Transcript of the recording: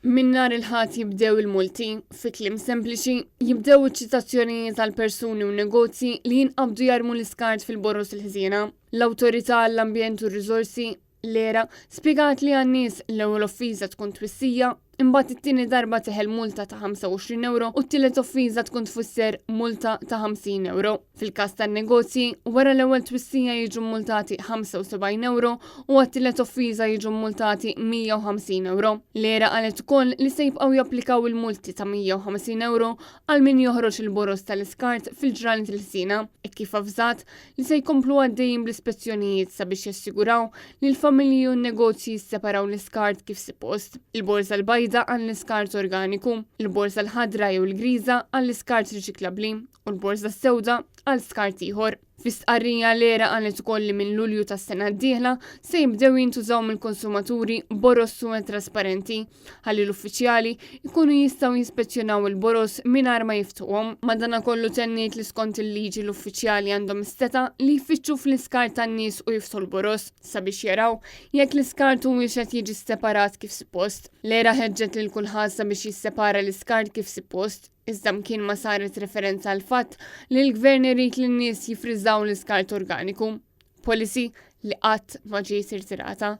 Minn nhar il-Ħadd jibdew il-multi. Fi kliem sempliċi, jibdew iċ-ċitazzjonijiet għal persuni u negozji li jinqabdu jarmu l-iskart fil-boroż il-ħżiena. L-Awtorità għall-Ambjent u r-Riżorsi, l-ERA, spjegat li għan-nies l-ewwel offiża tkun twissija, imbagħad it-tieni darba teħel multa ta' 25 ewro u t-tielet offiża tkun tfisser multa ta' 50 ewro. Fil-każ tan-negozji, wara l-ewwel twissija jiġu mmultati 75 ewro u għat-tielet offiża jiġu mmultati 150 ewro. L-ERA qalet ukoll li se jibqgħu japplikaw il-multi ta' 150 ewro għal min joħroġ il-boroż tal-iskart fil-ġranet il-ħżiena, hekk kif avżat li se jkomplu għaddejjin bl-ispezzjonijiet sabiex jassiguraw li l-familji u n-negozji jisseparaw l-iskart kif suppost. Il-borża l-bajda għall-iskart organiku, il-borża l-ħadra jew il-griża għall-iskart riċiklabbli u l-borża s-sewda għal skart ieħor. Fi stqarrija l-ERA qalet ukoll li minn Lulju tas-sena d-dieħla se jibdew jintużaw mill-konsumaturi boroż suwed trasparenti ħalli l-uffiċjali jkunu jistgħu jispezzjonaw il-boroż mingħajr ma jiftuhom. Madanakollu tenniet li skont il-liġi l-uffiċjali għandhom is-setgħa li jfittxu fl-iskart tan-nies u jiftħu l-boroż sabiex jaraw jekk l-iskart huwiex qed jiġi separat kif suppost. L-ERA ħeġġet lil kulħadd sabiex jissepara l-iskart kif suppost. Iżda mkien ma saret referenza għall-fatt li l-Gvern irid li n-nies jiffriżaw l-iskart organiku, policy li qatt ma ġiet irtirata.